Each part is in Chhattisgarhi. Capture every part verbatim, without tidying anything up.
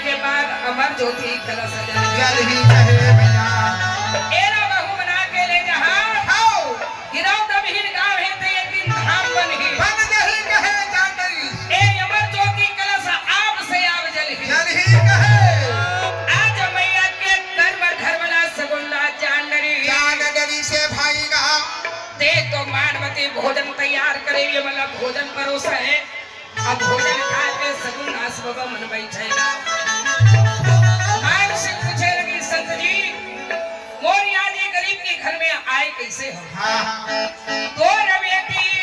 के बाद अमर ज्योति कलश जल। जल ही कहे भैया। एला बहू बना के ले जहाँ। हाओ। गिरौद अबहिन गाँव हे त एक दिन धाम बनही। बन जही कहे जान डरी। ए अमर ज्योति कलश आब से आब जलही। जल ही कहे। आज मइया के कर्म धर्म ला सगुन ला जान डरी। जान डरी से भाई गा। ते तो मानवती भोजन तैयार करे, ये मतलब भोजन परोसा हे। अब भोजन खा के सगुन दास बाबा मन बइठे गा। मानसिंह पूछे लगी, "संत जी, मोर आज ये गरीब के घर में आए कइसे हो?" हाँ। तोर बेटी,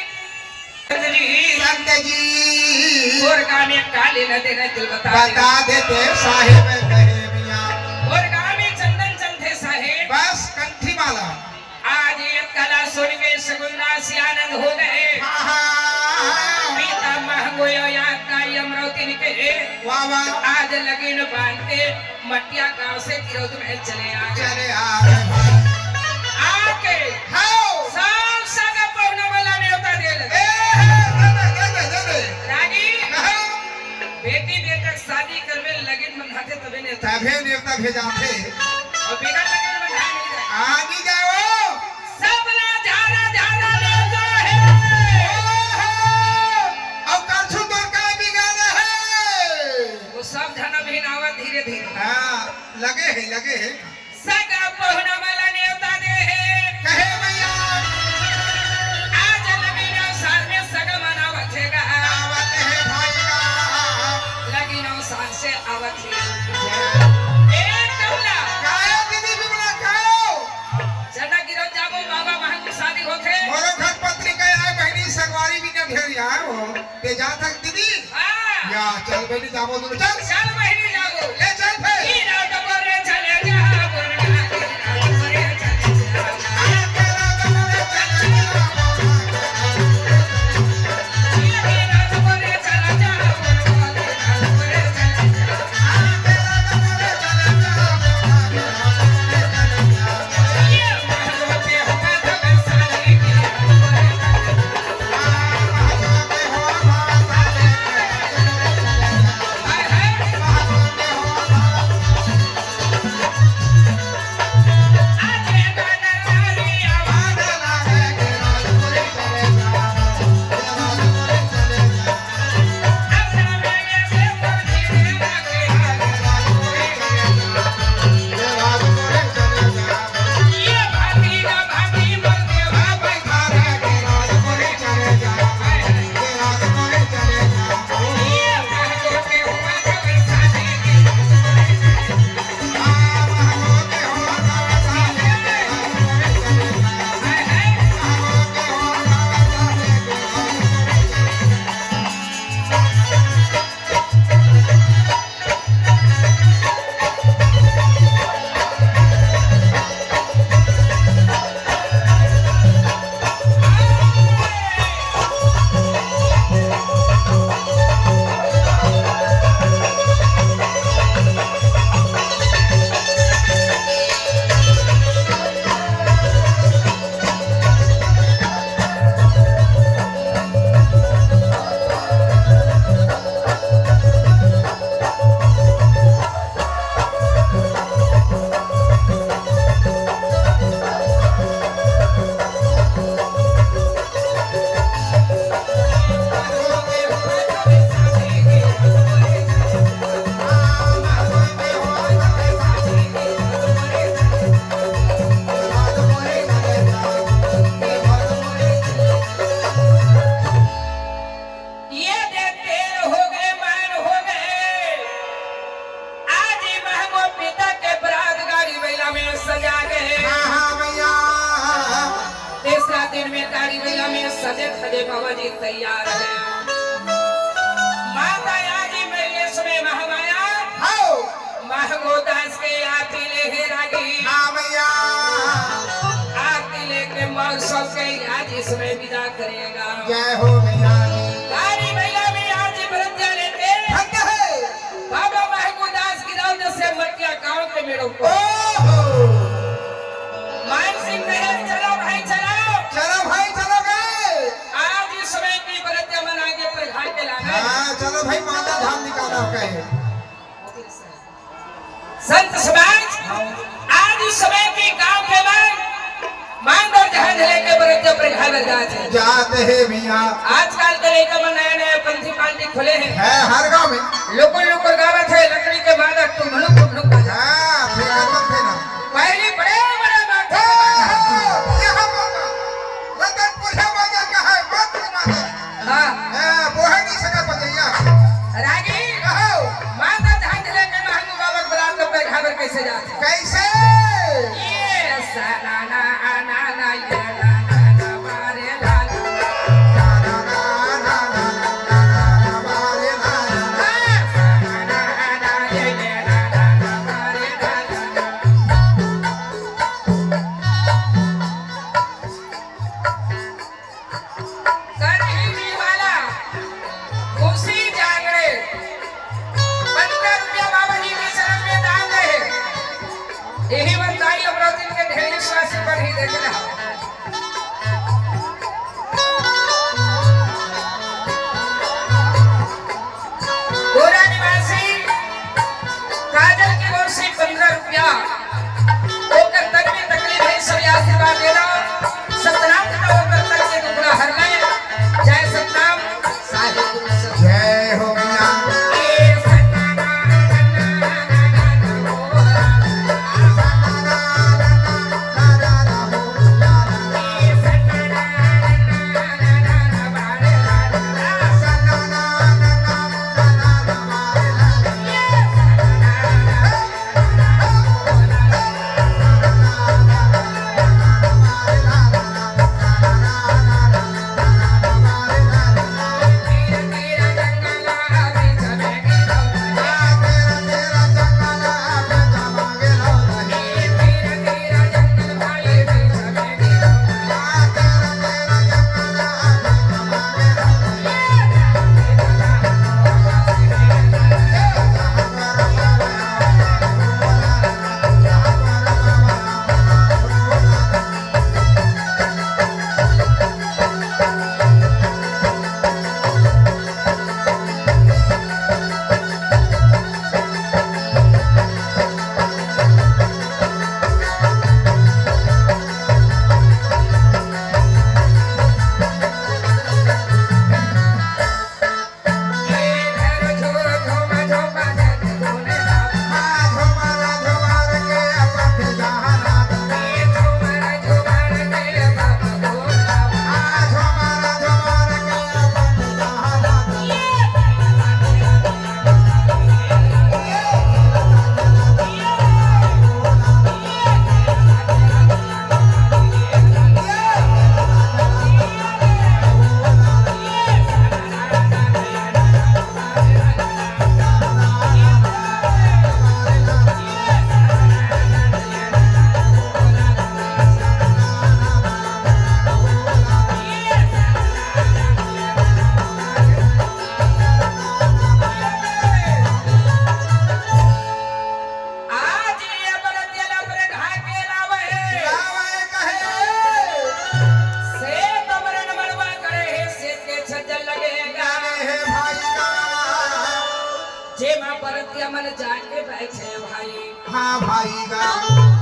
संत जी, संत जी। तोर गाँव में का लेना देना हे, तू बता दे। बता देते साहेब कहे मियाँ। तोर गाँव में चंदन चलथे साहेब। बस कंठी माला। आज ये कथा ला सुन के सगुन दास आनंद हो गए। हाँ, हाँ, हाँ। पिता महंगो यो याद का ये अमरौतिन के। वाह, वाह। आज लगिन बांध के मटिया गांव से गिरौद में चले आ गए। चले आ गए। आके हाँ। सब सगा पहुना वाला नेवता दे लगे। ए, हे, दे दे, दे दे, दे दे। रागी, हाँ। बेटी बेटा के शादी करबे, लगिन बंधाथे तबे नेवता। तभे नेवता भेजाथे। अउ बिना लगिन बंधाए नइ जाय। आ नइ जाय ओ। सबला झारा झारा नेवता हे। ओहो। अउ करछू तोर का बिगाड़े हे? वो सब झन अबहिन आवत धीरे धीरे। हाँ, लगे हे, लगे हे। सगा पहुना वाला नेवता दे हे। कहे भैया। आज लगिन अउ सांस में सगा मन आवत हे गा। आवत हे भाई गा। लगिन अउ सांस से आवत हे। ए कमला। कायो दीदी बिमला कायो। चंदा गिरौद जाबो बाबा महंगो शादी होथे। मोरो घर पत्रिका आय बहिनी संगवारी भी न ढेर आय हो। ते जा थस दीदी। हाँ। या, चल बहिनी जाबो दूनों, चल। चल बहिनी जाबो। ले चल फेर। गिरौद बोले चले जाबो, गिरौद बोले चले जाबो। ये दे तेल हो गए, मान हो गए। आज ही महंगो पिता के बरात गाड़ी बैला में सजा गए। हाँ, हाँ, भैया। तीसरा दिन में गाड़ी बैला में सजे धजे बाबा जी तैयार है। माता आज ही मैं ये समय महामाया। हाँ। महंगो दास के आरती ले हे रागी। हाँ भैया। आरती लेके महोत्सव के आज इसमें विदा करेगा। जय हो भैया। गाड़ी बैला में आज व्रत लेके हट है। बाबा महंगो दास गिरौद से मटिया गांव के मेड़ो को। ओहो। मान सिंह कहे, "चलो भाई, चलो।" चलो भाई, चलो गए। आज इसमें की व्रत मन आगे पर घाट के लाना है। हाँ, चलो भाई, माता धाम निकाला कहे। संत समाज, आज उस समय के गांव के मन मांग अउ जहाज लेके बरतिया पर घर जात हे। जात हे भैया। आजकल के लइका मन नया नया पंथी पार्टी खोले हे। है, हर गांव में। लुकुर लुकुर गावत हे, लकड़ी के माला टुभलुक टुभलुक बजा। हाँ, फेंकत बनथे ना। पहली बड़े बड़े माथे हाँ, हाँ, यहाँ बाबा, रतनपुरिया बाबा का है, मंत्र माता। हाँ। हाँ, वो है नहीं सका पतैया। रागी, कहो। मांग अउ जहाज लेके महंगू बाबा के बरात के पैखाबर कैसे जात हे? कैसे? ये सनाना, अनाना, ये लाना, ना, बारे लाना। करही वाला खुशी जांगड़े, पंद्रह रुपया बाबा जी के चरण में दान दे। यही बताई, अमरावती के ढेर विश्वासी पर ही देखना। गोरा निवासी काजल की ओर से पन्द्रह रुपया। ओकर तन में तकलीफ हे, सब आशीर्वाद देना। सतनाम का ओकर तन के दुखड़ा हर ले। जय सतनाम, साहिब गुरु सत। जय हो भैया। आज ये बरतिया ला अपने ढाके लावे हे। लावे कहे। से तमरन मड़वा करे हे, से के छज्जल लगे हे गा। लगे हे भाई गा। जेमा बरतिया मन जाके बैठे भाई। हाँ भाई गा।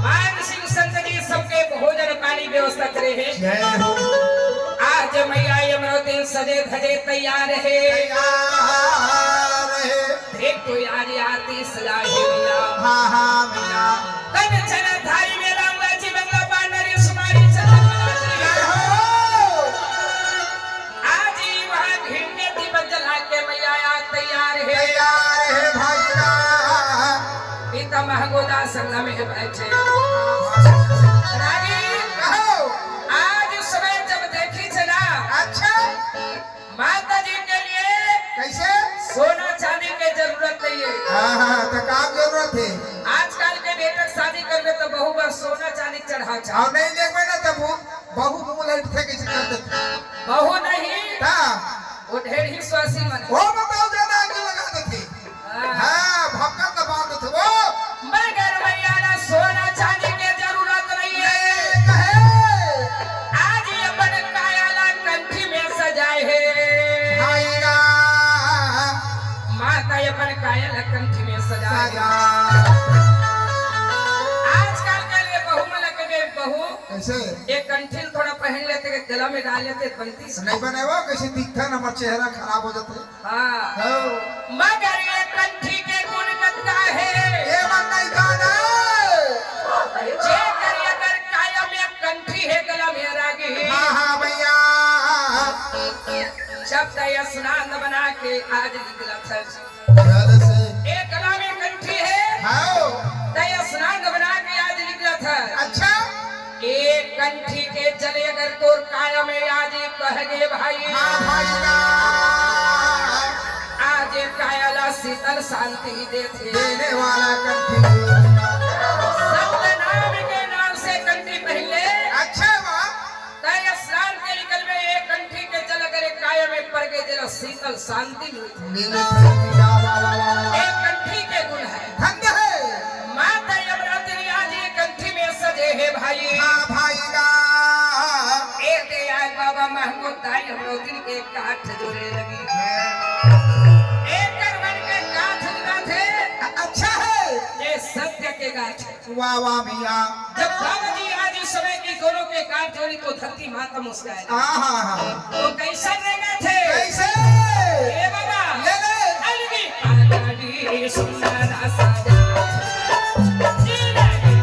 मान सिंह संत जी सबके भोजन पानी व्यवस्था करे हे। जय हो। आज मैया अमरावती सजे धजे तैयार हे। तैयार हे। देख तो यार, आरती सजाए हे भैया। हाँ, हाँ, भैया। कंचन थारी में लाऊंगा जी, मंगला पान नरियल सुपारी चंदन कलौंजी। जय हो। आज ही वहाँ घिरने दीपक जला के मैया आज तैयार हे। तैयार हे भैया। ई त महंगोदा संगम में बैठे। रागी, कहो। आज उस समय जब देखी छे ना, अच्छा। माता जी के लिए कैसे? सोना चांदी के जरूरत नहीं है। हाँ, हाँ, तो का जरूरत है? आजकल के बेटा के शादी करबे तो बहू बर सोना चांदी चढ़ा चाहे। और नहीं लेबे ना तो बहू, बहू मुंह लटके के कर देते। बहू नहीं। हाँ। वो ढेर ही स्वासी मन। वो बताओ ज्यादा आग लगा देते। हाँ। हाँ, भक्कम दबा देते वो। मगर मैया ना सोना चांदी के जरूरत नहीं है। नहीं कहे। आज ही अपन काया ला कंठी में सजाए हे। आएगा। माता अपन काया ला कंठी में सजाए हे। सजा। कइसे? एक कंठी ल थोड़ा पहिन लेते, गला में डाल लेते, बनती से। नहीं बने वो, कइसे दिखथे ना, हमर चेहरा खराब हो जाथे। हाँ। हो। मगर ये कंठी के गुण कतका हे। ये मन नहीं जाने। जेकर अगर काया में कंठी हे, गला में रागी। हाँ, हाँ, भैया। जब तय स्नान बना के आज निकला था। जल से। एक गला में कंठी हे। हाँ। तय स्नान बना के आज निकला था। अच्छा। एक कंठी के जल अगर तोर काया में आज बह गे भाई। हाँ भाई ना। आज काया ला शीतल शांति देथे। देने वाला कंठी। सतनाम के नाम से कंठी पहिन ले। अच्छा बा। तय स्नान के निकल में एक कंठी के जल अगर एक काया में पर गे, जेला शीतल शांति मिलथे। मिलथे। वाह, वाह, वाह, वाह, वाह। एक कंठी के गुण हे। धन्य हे। माता अमरावती आज ये कंठी में सजे हे भाई। हाँ भाई ना। ए दे आय बाबा महमूद दाई अमरावती के काठ जोरे लगी। एकर मन के काठ उगत हे। अच्छा हे। ये सत्य के गाछ हे। वाह, वाह भैया। जब बाबा जी आज इस समय की दोनों के काठ जोरी तो धरती माता मुस्काए। हाँ, हाँ, हाँ। तो कइसन रेंगथे? कइसे? ए बाबा। ले ले। अलगी पागड़ी सुंदर सजा। जीना के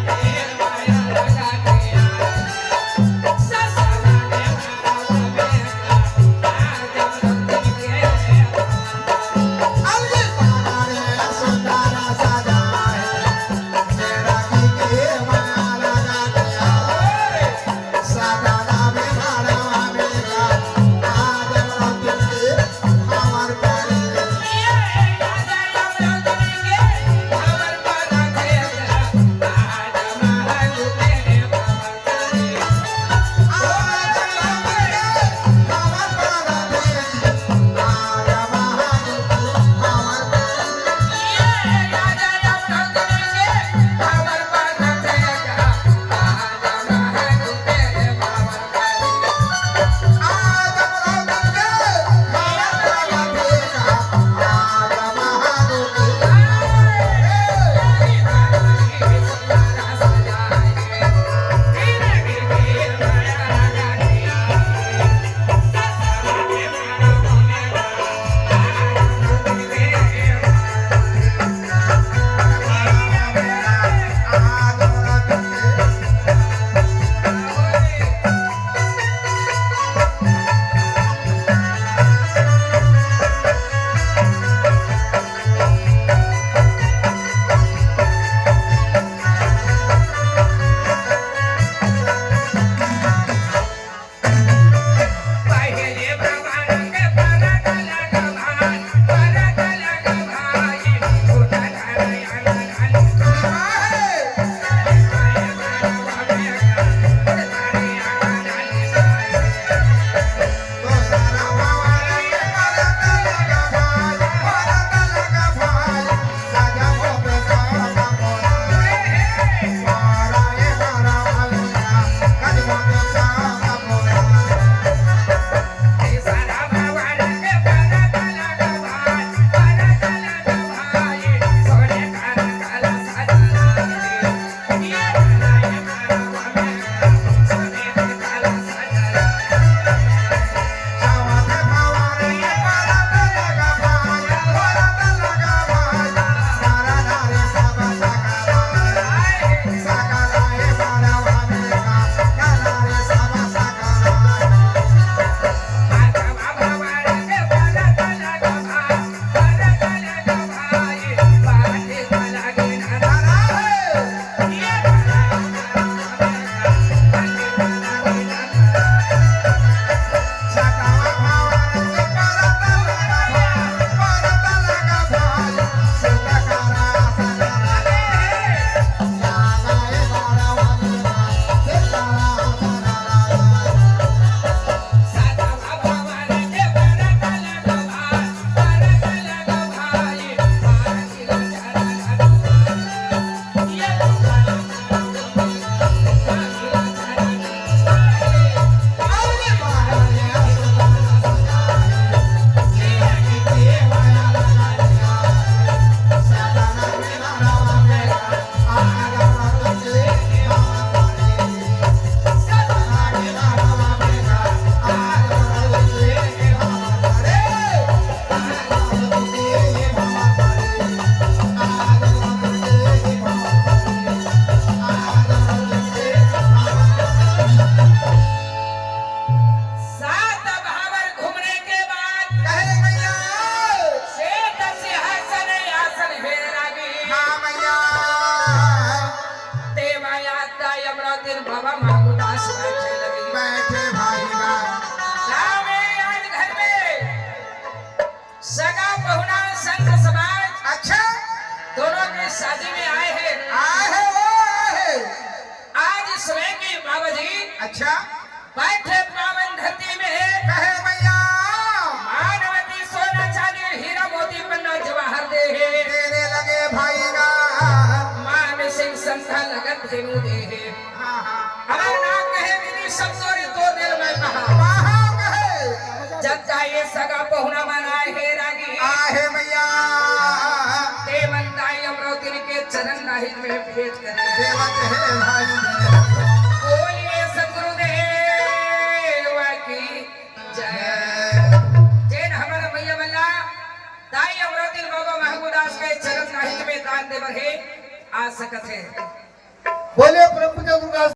माया लगा दिया। ससुरा ने हवा में का, आज हम लोग के शादी में आए हैं। आए हैं, वो आए हैं। आज इस समय के बाबा जी अच्छा। बैठे पावन धरती में। कहे मैया। मानवती सोना चांदी हीरा मोती पन्ना जवाहर दे है। देने लगे भाई ना। मान सिंह संता लगन धेनु दे है। हाँ, हाँ। अमरनाथ कहे विधि सब तोरे तो दिल में कहा। कहा कहे। जब जाए सगा पहुना मन आए हे रागी। आहे मैया। ते मन ताई अमरावती के चरण नाहिक में भेंट करे। देवत हे भाई। बोलिए सतगुरुदेव की जय। जेन हमारा मैया मल्ला ताई अमरावती बाबा महबूदास के चरण नाहिक में दान देवर हे आ सकत हे। बोले प्रभु के गुरुदास